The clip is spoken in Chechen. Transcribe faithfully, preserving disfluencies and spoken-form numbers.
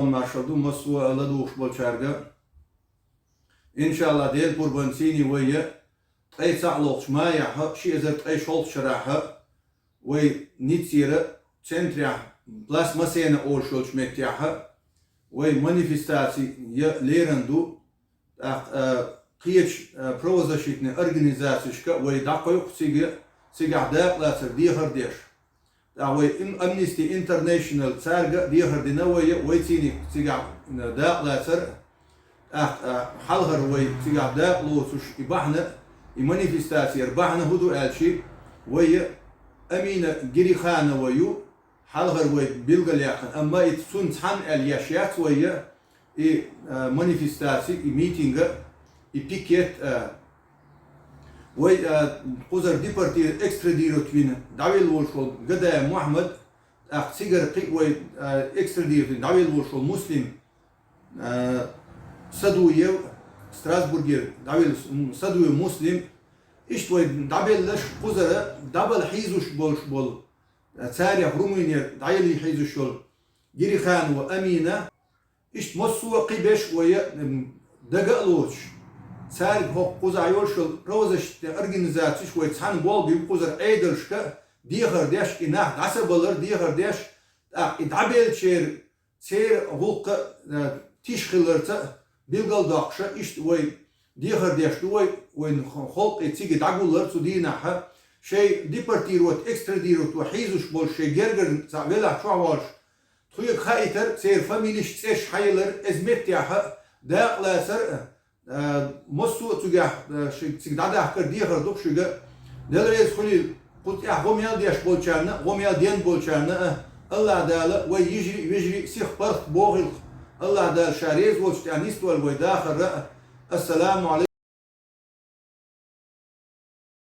Маршал ду массо а ладугӀуш болчаьрга. Иншалла, Делан пурбанцийни вай ткъе цхьаъ лохучу майахь, ши эзар ткъе шолгӀачу шарахь, вай Ниццера центрехь, Плац Масена олуш йолчу меттехь, вай манифестаци я леран ду. ТӀаккха, а, кхечу, а, правозащитный организацешка вай дӀакхойкху цига, цигахь дакъалацар дехар деш. ТӀаккха вай Ам-, Amnesty International цаьрга а дехар дина вай, вай цийний цигахь, а, дакъалацар. ТӀаккха, а, хьалхара вай цигахь дакъа лоцуш и бахьана, и манифестаци яр бахьана хӀун ду аьлчи, вай Амина Гириханова ю, хьалхара вай билгалъяьккхина, амма и цунна цхьанна аьлла еш яц вай, и, а, манифестаци, и митинга, и пикет, а, вай, а, кхузара депортир-, экстрадировать вина дӀавелла волуш волу Гадаев Мухьаммад, тӀаккха цигара кхин а вай, а, экстрадировать вина дӀавелла волуш волу Муслим, а, Садуев, Страсбургера дӀавелла, м, Садуев Муслим, иштта вай дӀабелларш кхузара дӀабала хьийзош болуш болу, а, царех Румынера дӀаелла хьийзош йолу Гириханова Амина, иштта массо а кхин берш вай, м, дага а лоцуш, цаьрга хӀокху кхузахь йолуш йолу правозащитный организацеш вай цхьаьна болх бина кхузара Ӏедалшка дехар деш, и нах дӀасабалар дехар деш, тӀаккха и дӀабеллачеран церан гӀуллакх, э, тиша хиларца а билгалдоккхуш, иштта вай дехар деш ду вай, вайн халкъе цига дӀагуллар цу дийнахь, шайн депортировать, экстрадировать ван хьийзош болуш шайн гергара цхьаъ велахь чохь волуш, тхоьга хаийтар, церан фамилеш, цӀерш хьаелар, эза меттехь дакъалацар, а, массо а цуьгахь, а, ши-, цига дӀадахкар дехар ду-кх шуьга. Дела реза хуьлийла, кху тӀехь гӀо мел деш болчарна, гӀо мел ден болчарна а, АллахӀ Дала вай йижарий а, вежарий а сих-паргӀат бохийла-кх. АллахӀ Дала Ша реза волчу тӀехь нисдойла вай дахар а. Ассаламу Ӏалайкум.